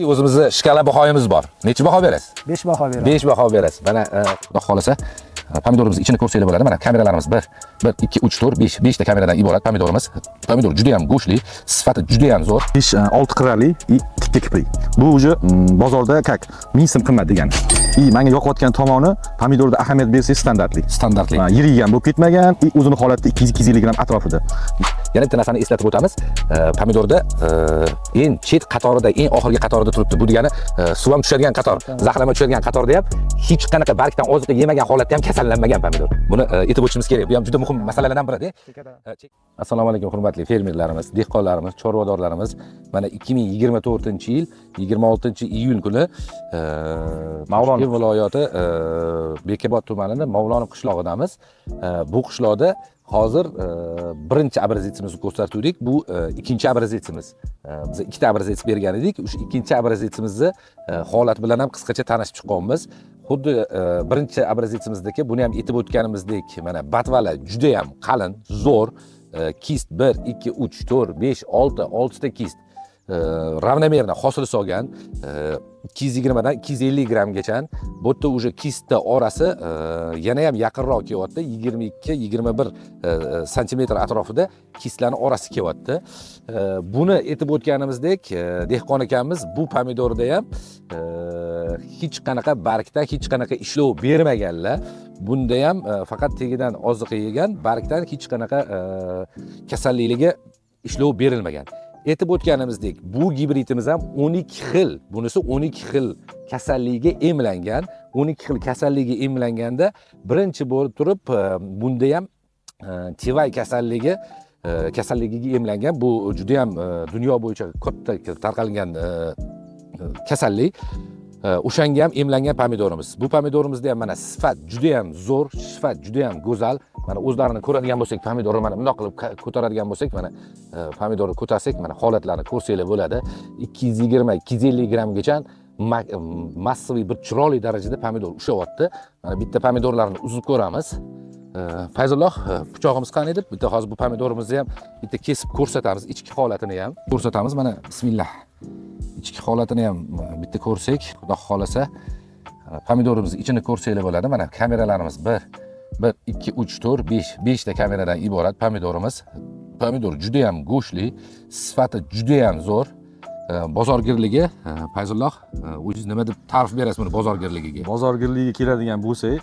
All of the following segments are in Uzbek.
O'zimizni shkala bahoyimiz bor. Necha baho berasiz? 5 baho beraman. 5 baho berasiz. Mana xudo xolasa pomidorimiz ichini ko'rsanglar bo'ladi. Mana kameralarimiz 1 1 2 3 4 5 5 ta kameradan iborat pomidorimiz. Pomidor juda ham go'shtli, sifati juda ham zo'r. 5 6 qirrali и tikka kiprik. Bu уже bozorda как 1000 so'm qimmat degani. И menga yoqayotgan tomoni pomidorda ahamiyat bersangiz standartli. Standartli. Yirigan bo'lib ketmagan, и o'zini holatda 200-250 gramm atrofida. Yana bitta narsani eslatib o'tamiz. Pomidorda eng chet qatorida, eng oxirgi qatorida turibdi. Bu degani suv ham tushadigan qator, zaxlama tushadigan qatorda ham hech qanaqa bargdan oziqa yemagan holatda ham kasallanmagan pomidor. Buni aytib o'tishimiz kerak. Bu ham juda muhim masalalardan biri-da. Assalomu alaykum hurmatli fermerlarimiz, dehqonlarimiz, chorvadorlarimiz. Mana 2024-yil 26-iyun kuni Mavlonov Toshkent viloyati Bekobod tumanini Mavlonov qishlog'idamiz. Bu qishloqda hozir birinchi obrazetsimizni ko'rsatuvdik. Bu ikkinchi obrazetsimiz. Biz ikkita obrazets bergan edik. O'sha ikkinchi obrazetsimizni holati bilan ham qisqacha tanishib chiqqanmiz. Xuddi birinchi obrazetsimizdagi buni ham aytib o'tganimizdek, mana batvala juda ham qalin, zo'r. Kist 1 2 3 4 5 6 6 ta kist. Равномерно hosil solgan 220 dan 250 grammgacha. Bu yerda уже kistni orasi yana ham yaqinroq kelyapti, 22 21 santimetr atrofida kistlarni orasi kelyapti. Buni aytib o'tganimizdek, dehqon akamiz bu pomidorda ham hech qanaqa bargdan hech qanaqa ishlov bermaganlar. Bunda ham faqat tegidan oziqa yegan, bargdan hech qanaqa kasallikligi ishlov berilmagan. Aytib o'tganimizdek, bu gibridimiz ham 12 xil, bunisi 12 xil kasallikka emlangan. 12 xil kasallikka emlanganda birinchi bo'lib turib bunda ham Tivay kasalligi kasalligiga emlangan. Bu juda ham dunyo bo'yicha katta tarqalgan kasallik. O'shanga ham emlangan pomidorimiz. Bu pomidorimizda ham mana sifat juda ham zo'r, sifat juda ham go'zal. Mana o'zlarini ko'radigan bo'lsak, pomidorni mana bundoq qilib ko'taradigan bo'lsak, mana pomidorni ko'tarsak, mana holatlarni ko'rsanglar bo'ladi. 220 250 grammgacha massaviy bir chiroyli darajada pomidor ushlayapti. Mana bitta pomidorlarni uzib ko'ramiz. Fayzulloh, pichog'imiz qani edi? Bitta hozir bu pomidorimizni ham bitta kesib ko'rsatamiz, ichki holatini ham ko'rsatamiz. Mana bismillah. Ichki holatini ham bitta ko'rsak, xudo xolasa pomidorimizni ichini ko'rsanglar bo'ladi. Mana kameralarimiz 1 1 2 3 4 5 5 ta kameradan iborat pomidorimiz. Pomidor juda ham go'shtli, sifati juda ham zo'r. Bozorgirligi, Fayzulloh, o'zingiz nima deb ta'rif berasiz buni bozorgirligiga? Bozorgirligiga keladigan bo'lsak,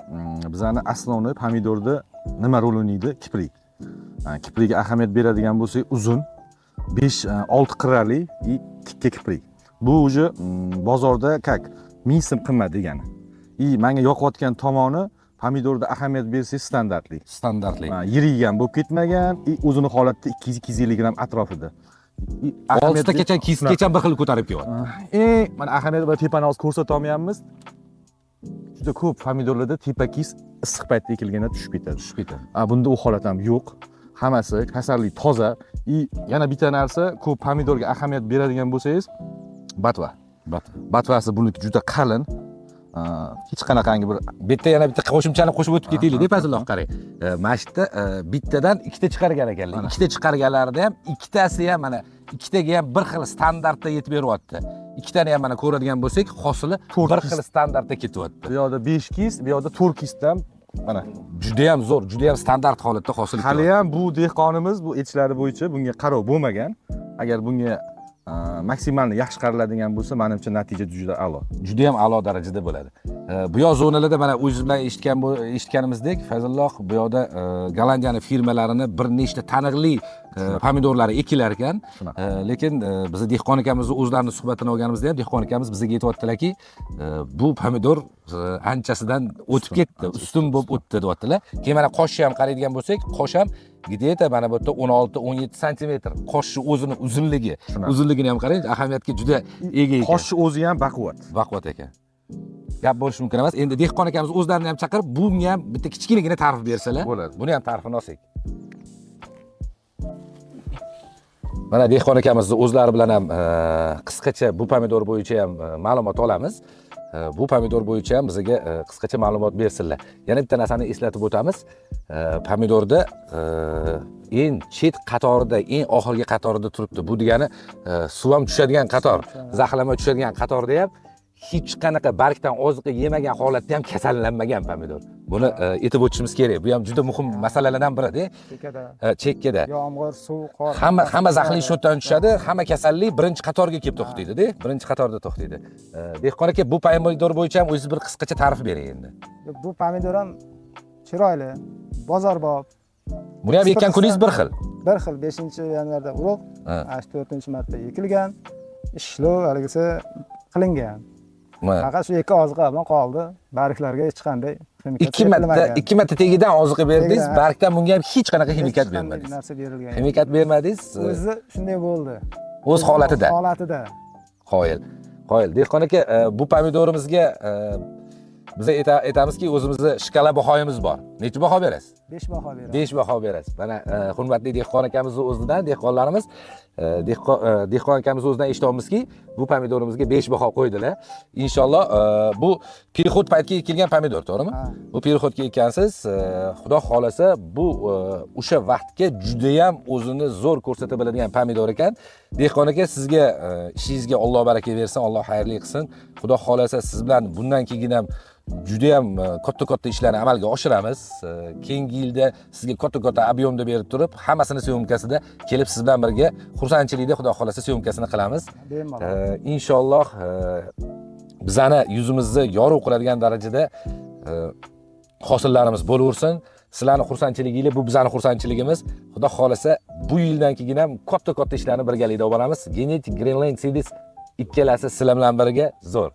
bizani основной pomidorda nima rol o'ynaydi? Kiprik. Kiprikka ahamiyat beradigan bo'lsak, uzun 5 6 qirrali и tikka kiprik. Bu уже bozorda как 1000 so'm qimmat degani. И menga yoqayotgan tomoni pomidorda ahamiyat bersangiz standartli. Standartli. Yirigan bo'lib ketmagan, и o'zini holatda 200-250 gramm atrofida. И ahamiyat Oltitagacha kistgacha bir xil ko'tarib kelyapti. Eng mana ahamiyat va tepani hozir ko'rsata olmayapmiz. Juda ko'p pomidorlarda tepa kist issiq paytda ekilganda tushib ketadi. Tushib ketadi. Bunda u holat ham yo'q. Hammasi kasallik toza. И yana bitta narsa, ko'p pomidorga ahamiyat beradigan bo'lsangiz, batva. Batva. Batvasi buniki juda qalin. Hech qanaqangi bir Bu yerda yana bitta qo'shimchani qo'shib o'tib ketaylik, Fayzulloh, qarang. Mana shu yerda bittadan ikkita chiqargan ekanlar. Ikkita chiqarganlarida ham ikkitasi ham mana ikkitaga ham bir xil standartda yetib beryapti. Ikkitani ham mana ko'radigan bo'lsak, hosili To'rt bir kist. xil standartda ketyapti. Bu yoqda 5 kist, bu yoqda 4 kistdan mana. Juda ham zo'r, juda ham standart holatda hosil Hali kelyapti. ham bu dehqonimiz bu aytishlari bo'yicha bunga qarov bo'lmagan. Agar bunga maksimalni yaxshi qaraladigan bo'lsa, menimcha natija juda a'lo. Juda ham a'lo darajada bo'ladi. Bu yoq zonalarda mana o'zingiz bilan eshitganimizdek, Fayzulloh, bu yoqda Gollandiyani firmalarini bir nechta taniqli pomidorlari ekilar ekan. Shunaqa. Lekin bizni dehqon akamizni o'zlarini suhbatini olganimizda ham dehqon akamiz bizga aytyaptilarki, bu pomidor anchasidan o'tib ketdi, ustun bo'lib o'tdi deyaptilar. Keyin mana qoshni ham qaraydigan bo'lsak, qosh ham где-то mana bu yerda 16-17 santimetr. Qoshni o'zini uzunligi, Shunaqa. uzunligini ham qarang, ahamiyatga juda ega ekan. Qoshni o'zi ham baquvvat. Baquvvat ekan. Gap bo'lishi mumkin emas. Endi dehqon akamiz o'zlarini ham chaqirib, bunga ham bitta kichkinagina ta'rif bersalar. Bo'ladi. Buni ham ta'rifini olsak. Mana dehqon akamizni o'zlari bilan ham qisqacha bu pomidor bo'yicha ham ma'lumot olamiz. Bu pomidor bo'yicha ham bizga qisqacha ma'lumot bersinlar. Yana bitta narsani eslatib o'tamiz. Pomidorda eng chet qatorida, eng oxirgi qatorida turibdi. Bu degani suv ham tushadigan qator, zaxlama tushadigan qatorda ham hech qanaqa bargdan oziqa yemagan holatda ham kasallanmagan pomidor. Buni aytib o'tishimiz kerak. Bu ham juda muhim masalalardan biri-da. Chekkada. Chekkada. Yomg'ir, suv, qor. Hamma zaxli shu yerdan tushadi, hamma kasallik birinchi qatorga kelib to'xtaydi-da, birinchi qatorda to'xtaydi. Dehqon aka, bu pomidor bo'yicha ham o'zingiz bir qisqacha ta'rif bering endi. Bu pomidor ham chiroyli, bozorbop. Buni ham ekkan kuningiz bir xil. Bir xil 5-yanvarda urug', 4-marta ekilgan, ishlov haligisi qilingan. Faqat shu ikki oziqa bilan qoldi. Barglarga hech qanday ximikat Ikki marta, ikki marta tegidan oziqa berdingiz, bargdan bunga ham hech qanaqa ximikat bermadingiz. Narsa berilgan. Ximikat bermadingiz. O'zi shunday bo'ldi. O'z holatida. Holatida. Qoyil. Qoyil. Dehqon aka, bu pomidorimizga biz aytamizki, o'zimizni shkala bahoyimiz bor. Necha baho berasiz? 5 baho beramiz. 5 baho berasiz. Mana hurmatli dehqon akamizni o'zidan, dehqonlarimiz, dehqon akamiz o'zidan eshityapmizki, bu pomidorimizga 5 baho qo'ydilar. Inshaalloh bu переход paytga ekilgan pomidor, to'g'rimi? Ha. Bu переход ga ekkansiz, Xudo xolasa bu o'sha vaqtga juda ham o'zini zo'r ko'rsata biladigan pomidor ekan. Dehqon aka, sizga ishingizga Alloh baraka bersin, Alloh xayrli qilsin. Xudo xolasa siz bilan bundan keyin ham juda ham katta-katta ishlarni amalga oshiramiz. Keyingi yilda sizga katta-katta объем da berib turib, hammasini съёмка sida kelib siz bilan birga xursandchilikda Xudo xolasa съёмка sini qilamiz. Bemalol. Inshaalloh bizani yuzimizni yorug' qiladigan darajada hosillarimiz bo'laversin. Sizlarni xursandchiliginglar bu bizani xursandchiligimiz. Xudo xolasa bu yildan keyin ham katta-katta ishlarni birgalikda olib boramiz. Genetik Greenland Seeds ikkalasi sizlar bilan birga zo'r.